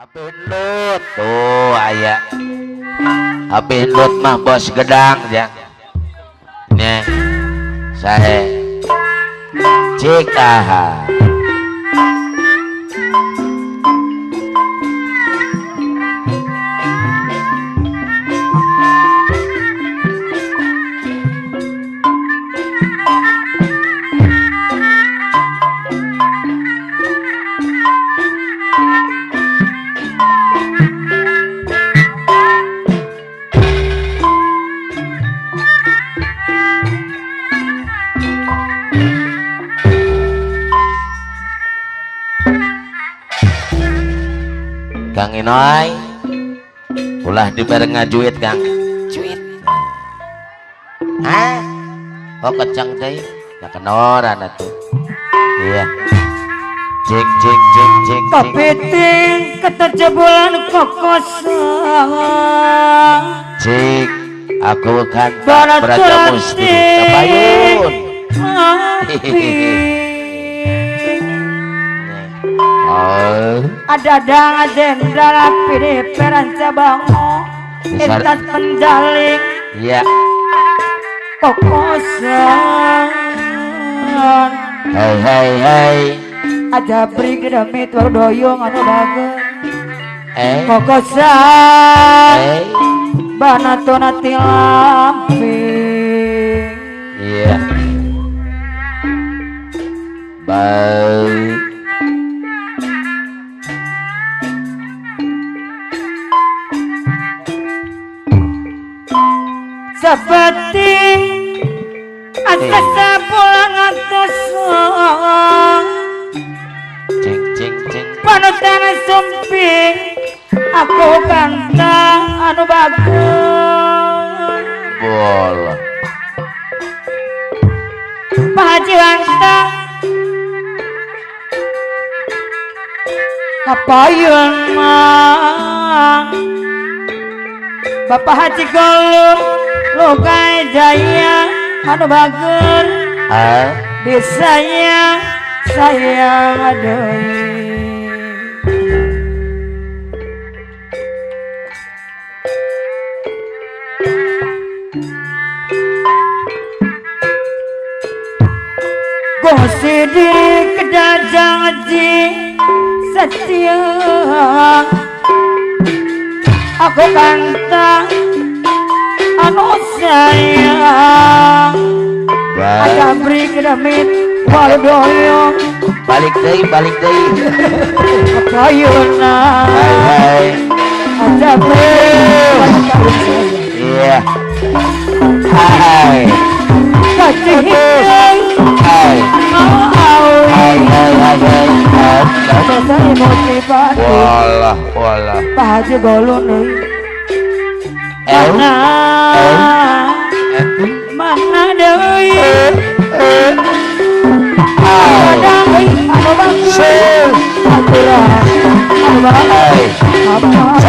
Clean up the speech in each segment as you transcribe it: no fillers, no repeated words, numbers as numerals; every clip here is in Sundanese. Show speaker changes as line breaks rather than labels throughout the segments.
HP Endut tuh aya. HP Endut mah bos gedang ya. Nya. Sae. Cik aha. Kang Inoy ulah dibere ngajuit Kang. Cuit. Hah? Oh kencang teh. Ya kenoran atuh. Iya. Cik cik cik cik.
Kepiting keterjebulan kokosan.
Cik, aku kan Braja Musti kapayun. Oh.
Ada dang jenderal PDP Rancabango entas penjalik.
Iya.
Kokosan.
Hei hei hei.
Aja beri gedamit waru doyong anu bager.
Kokosan.
Banato nati lamping.
Iya. Bau.
Seperti asa sebulan atas
cing cing cing
panutan sumping aku kantang anu bagus
bola
Pak Haji Wanta kapayun mang Bapak Haji Golung Lukai Jaya anu bager disayang sayang aduh Gosidi kedajang ji setia aku kantang anu sayang ada beri kedamit walu doyong
balik deui balik deui
kayuna
hai hai
ada beri
iya hai
kasih
hai hai hai hai hai walah walah
Pak Haji Golun deui mana deui ada deui anu bagus aturan anu bagus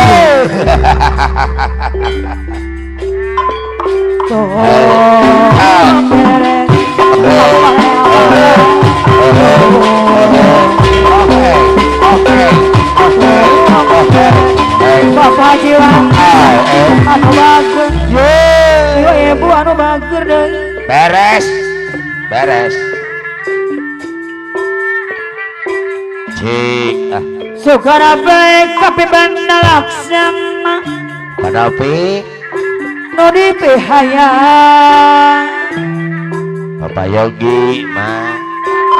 Bapak Jiwa anu bagus ibu anu bager deui
beres beres cik
sukara baik kapi banda laksana
padapi
nu dipihayang
Bapak Yogi mah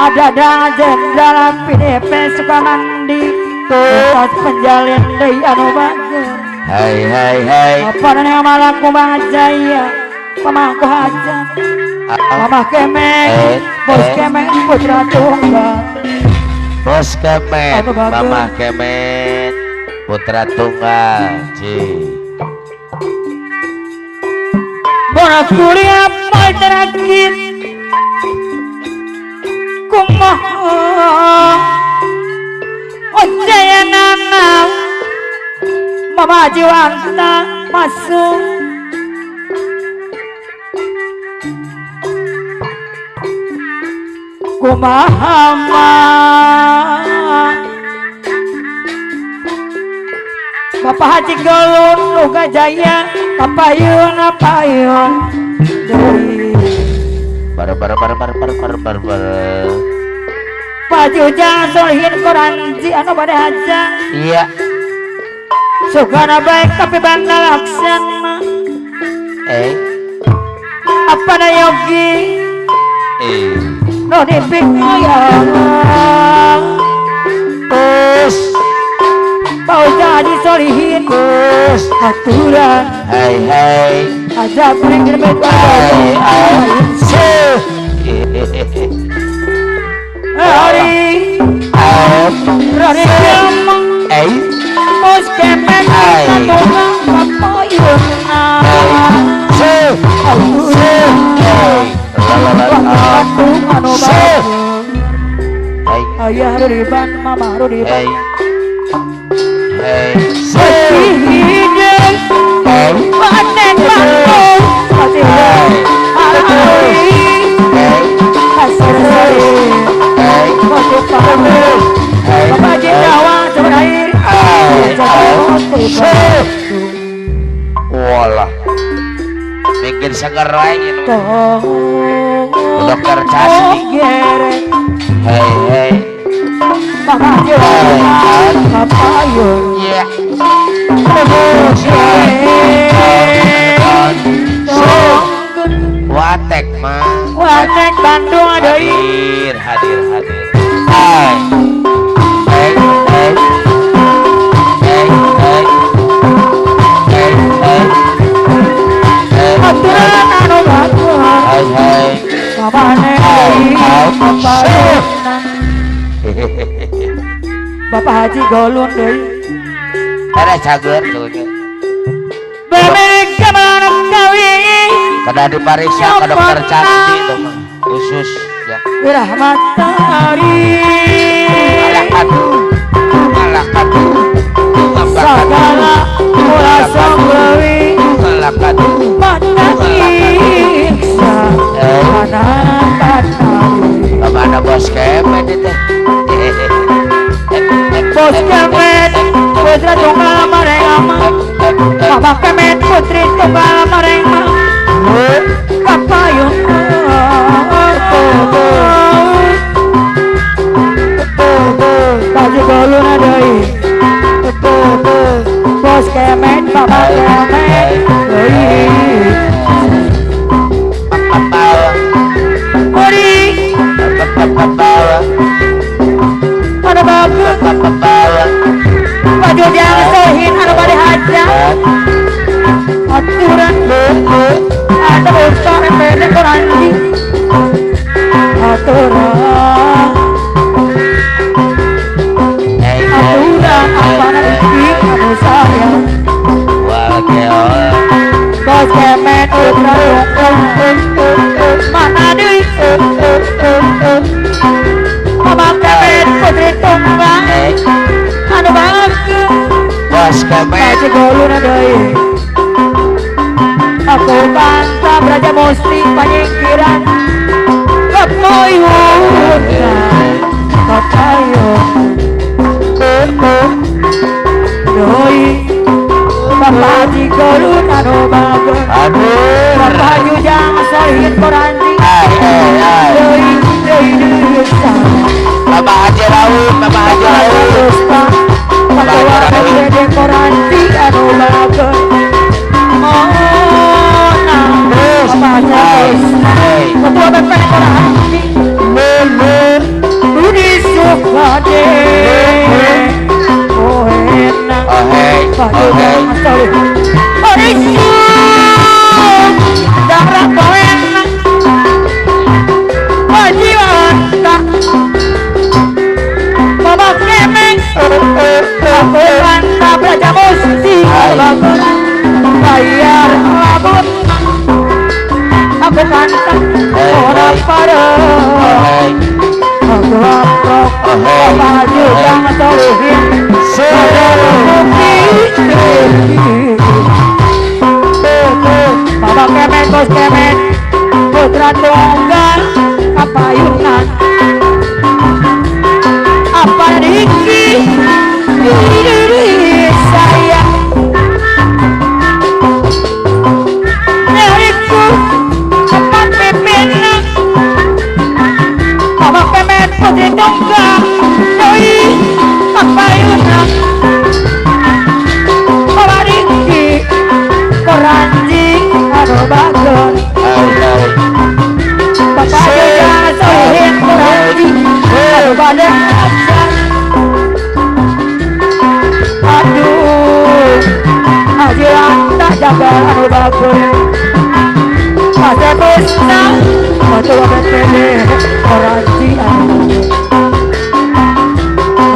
ada dang jenderal PDP Sukamandi tuh penjalin deui anu bager
hai hai hai
apa yang malam kumah jaya pemangku hajat Mamah Kemen bos Kemen putra tunggal
bos Kemen Mamah Kemen putra tunggal ci
borak kuliah mal terakhir kumaha ojaya nana Mama Jiwanta masuk kumaha Bapak Haji Golun Luga Jaya kapayun apayun deui
bar bar bar bar bar bar bar bar
Pak Haji Ujang Solihin Koranji anu bade hajang
iya
sugana baik tapi banda laksana apa na yogi no dipikayang
terus
Pak Ujang Haji Solihin
terus
aturan
hei hei
aja bring gerbet hari hari bos kemet katungan kapayunna ayah ruriban mama ruriban
Walah, mikir seger lagi dokter Casli. Hei hei, iya. Watek mah.
Watek Bandung ada.
Hadir hadir hadir. Hai. Hey hey. Hey hey. Hey hey.
Aturan anu bagus.
Hai hai.
Bapak Haji Golun deui.
Ada cager tuh.
Bebek kamana kawin.
Kada dipariksa ke dokter Cantik tuh mah. Khusus ya.
Rahmat tari.
Malah katu. Malah katu.
Sagala mula sanglewi.
Malah katu.
Mana iksa. Mana patari.
Mana bos kemet itu.
Bos kemet putra tunggal mareng ama. Bapak kemet putri tunggal mareng ma. Kapayun baju golun deui. Bos kemet bapak kemet deui. Ori anu bagus baju jangan sohin anu bade hajat aturan ada besar MPD koranji aturan aturan apa nanti kamu sayang bos kemet putra mana deui Mama kemet putri tunggal anu bagus
bos kemet
baju golun deui aku kanta braja musti panyingkiran kapayun kapayun deui Bapak Haji Golun anu bagus Bapak Jujang Solihin Koranji deui deui deui
Bapak Haji Raul, Bapak Haji Raul,
Bapak Haji Koranji anu bagus Bapak Haji Ketua BP Koranji Budi Sukade oh enak
oh hey
darah enak Wajiwanta Bapak Kemek aku kanta braja musti bayar labun aku kanta orang parah aku aprok Bapak Jujang Solihin Juragan anu bagus Pasebusna Ketua BPD Koranci anu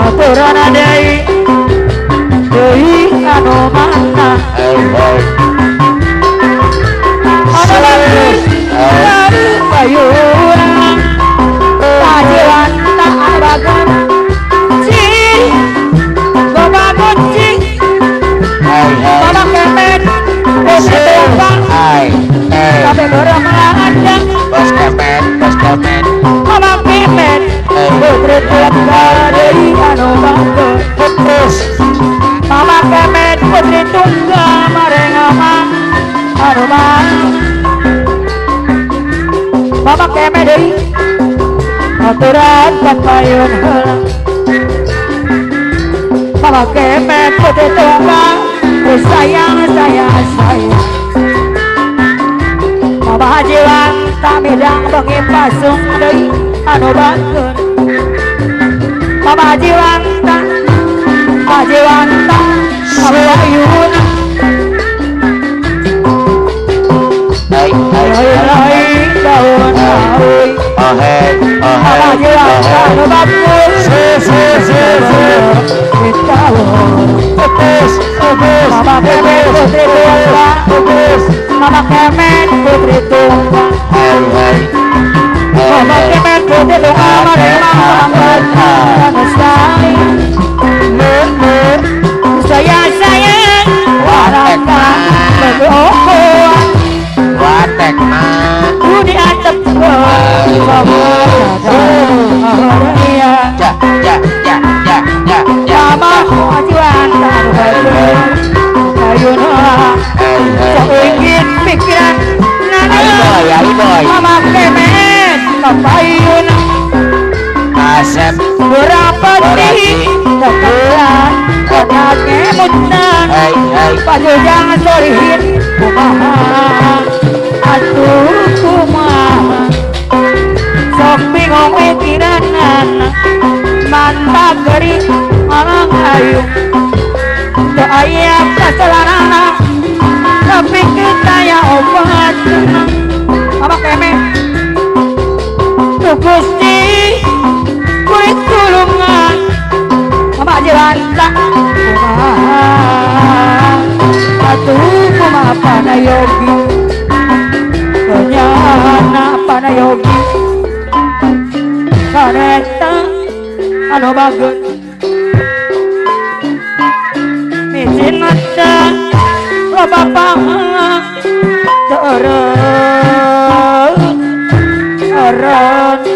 Aturan deui deui anu mana Anu bagus dari payuna Pajiwanta anu bagus Cing Bagus cing Mama Kemet Bos Kemet Sampai beramalan
Bos Kemet Bos Kemet
Mama Kemet Putri Tunggal deui anu bagus Mama Kemet Putri Tunggal mareng ama anu Mama Kemet deui aturan papayun heula Mama Kemet Putri Tunggal sayang sayang sayang Mama Haji Wanta midang bengi pasung deui anu bagus Mama Haji Wanta Haji Wanta Mama Ai ai daun ai Mama Haji Wanta anu bagus Mama Kemet Putri Tunggal Mama Kemet Putri Tunggal Mama Kemet Putri Tunggal Saya sayang waraka berdoa
watek mah
di atap ya
ya ya ya ya ya ya
Mama Hajiwanta ingin pikiran nana Mama Kemet kapayun
Asep
berapa di tekan kota kemutan pajujang solihin kumaha atuh kumaha sok bingung pikiran nana mantap geri orang ayu teu aya kasalarana tapi kita ya obat Mama Kemet tuh Gusti kulit tulungan Mama Haji Wanta kumaha atuh kumaha panayogi nyana panayogi kareta anu bagus micin mata loba pangak teu eureun eureun